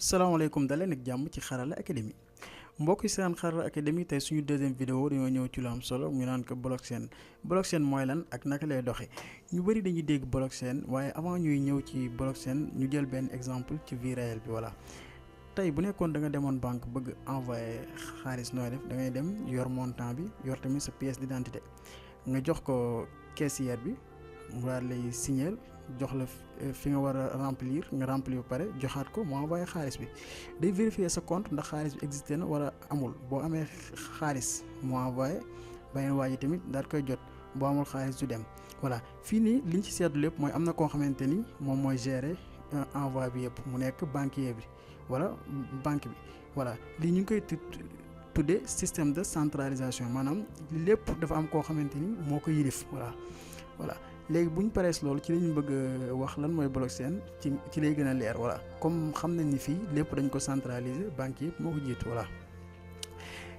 salaamaaleykum daleen ak jàmm ci Xarala Academy mbokk yi seen Xarala Academy tey suñu deuxième vidéo dañoo ñëw ci lu am solo ñu naan ko blockchain mooy lan ak naka lay doxe ñu bëri dañuy dégg blockchain waaye avant ñuy ñëw ci blockchain ñu jël benn exemple ci vie réelle bi voilà. tey bu nekkoon da nga demoon banque bëgg envoyer xaalis nooy def da ngay dem yor montant bi yor tamit sa pièce d'identité nga jox ko caissière bi mu daal lay signer jox la fi nga war a remplir nga remplir ba pare joxaat ko mu envoyé xaalis bi day vérifier sa compte ndax xaalis bi existé na wala amul boo amee xaalis mu envoyé beneen waa ji tamit daal koy jot boo amul xaalis du dem voilà fii nii liñ ci seetlu lépp mooy am na koo xamante ni moom mooy gérer envoi bi yëpp mu nekk banquier bi wala banque bi voilà lii ñu ngi koy tuddee système de centralisation maanaam lépp dafa am koo xamante ni moo ko yilif voilà léegi bu ñu parees loolu ci lañu bëgg wax lan mooy blockchain ci lay gën a leer voilà comme xam nañ ni fii lépp dañ ko centraliser banque yëpp moo ko jiitu voilà.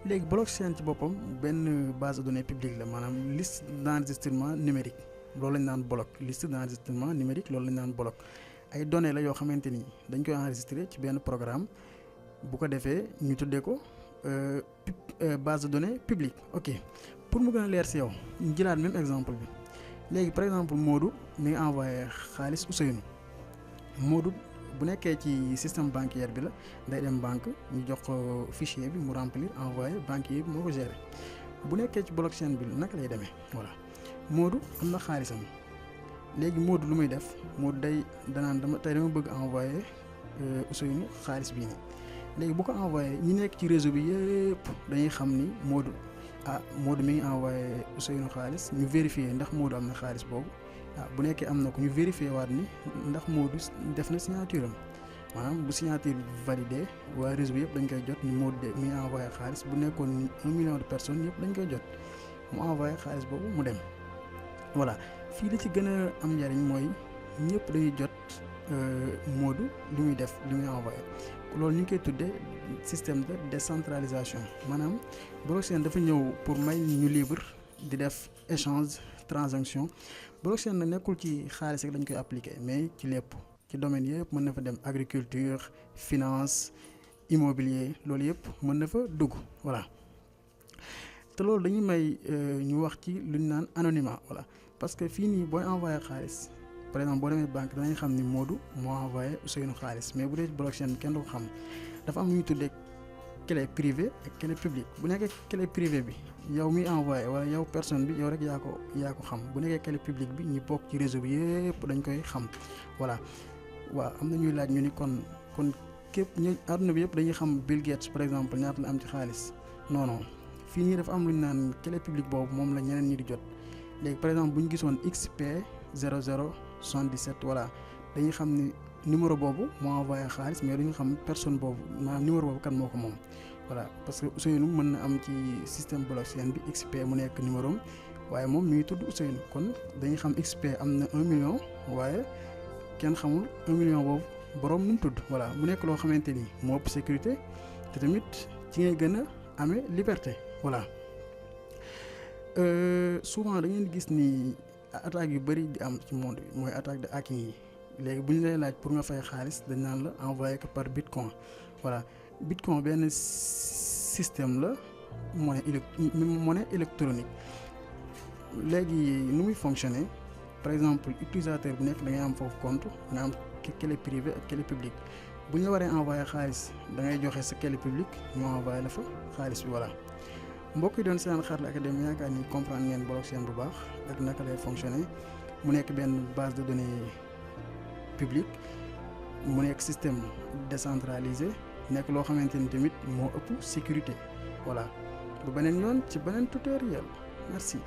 léegi blockchain ci boppam benn base de données publique la maanaam liste d'enregistrement numérique loolu lañ naan bloc liste d'enregistrement numérique loolu lañ naan bloc ay données la yoo xamante ni dañ koy enregistrer ci benn programme bu ko defee ñu tuddee ko base de données publique ok pour mu gën a leer si yow ñu jëlaat même exemple bi. léegi par exemple Modou mi ngi envoyé xaalis Ousseynou Modou bu nekkee ci système bancaire bi la day dem banque ñu jox ko fichier bi mu remplir envoyé banquier bi moo ko gérer bu nekkee ci blockchain bi naka lay demee voilà Modou am na xaalisam léegi Modou lu muy def Modou danaan dama bëgg envoyé Ousseynou xaalis bii nii léegi bu ko envoyé ñi nekk ci réseau bi yëpp dañuy xam ni Modou mi ngi envoyé Ousseynou xaalis ñu vérifier ndax Modou am na xaalis boobu bu nekkee am na ko ñu vérifier waat ni ndax Modou def na signature am maanaam bu signature bi validé waa réseau bi yëpp dañ koy jot ni Modou mi ngi envoyé xaalis bu nekkoon 1 million de personnes yëpp dañ koy jot mu envoyé xaalis boobu mu dem voilà fii la ci gën a am njariñ mooy ñëpp dañuy jot Modou li muy def li muy envoyé loolu ñu ngi koy tuddee système de décentralisation maanaam blockchain dafa ñëw pour may ñu libre di def échange transaction blockchain na nekkul ci xaalis rek lañ koy appliquer mais ci lépp ci domaine yëpp mën na fa dem agriculture finance immobilier loolu yëpp mën na fa dugg voilà te loolu dañuy may ñu wax ci lu ñu naan anonymat voilà parce que fii nii booy envoyé xaalis par exemple boo demee banque danañ xam ni Modou moo envoyé Ousseynou xaalis mais bu dee blockchain bi kenn du ko xam dafa am lu ñuy tuddee clé privée ak clé publique bu nekkee clé privée bi yow mi envoyé wala yow personne bi yow rek yaa ko xam bu nekkee clé publique bi ñu bokk ci réseau bi yëpp dañ koy xam voilà waaw am na ñuy laaj ñu ni kon képp ñu àdduna bi yëpp dañuy xam Bill Gates par exemple ñaata la am ci xaalis non fii nii dafa am lu ñu naan clé publique boobu moom la ñeneen ñi di jot léegi par exemple bu ñu gisoon XP 0077 voilà dañuy xam ni numéro boobu moo envoyé xaalis mais duñu xam personne boobu maanaam numéro boobu kan moo ko moom voilà parce que Ousseynou mën na am ci système blockchain bi XP mu nekk numéro am waaye moom mi ngi tudd Ousseynou kon dañuy xam XP am na 1 million waaye kenn xamul 1 million boobu borom nu mu tudd voilà mu nekk loo xamante ni moo ëpp sécurité te tamit ci ngay gën a amee liberté voilà souvent da ngeen gis ni attaques yu bëri di am ci monde bi mooy attaque de hacking yi. léegi bu ñu lay laaj pour nga fay xaalis dañ naan la envoyé ko par bitcoin voilà bitcoin benn système la monnaie électronique léegi nu muy fonctionner par exemple utilisateur bu nekk da ngay am foofu compte nga am clé privée ak clé publique bu ñu la waree envoyé xaalis da ngay joxe sa clé publique ñu envoyé la fa xaalis bi voilà mbokk yi doon seen Xarala Academy yaakaar ni comprendre ngeen blockchain bu baax ak naka lay fonctionner mu nekk benn base de données public mu nekk système décentralisé nekk loo xamante ni tamit moo ëpp sécurité voilà bu beneen yoon ci beneen tutoriel merci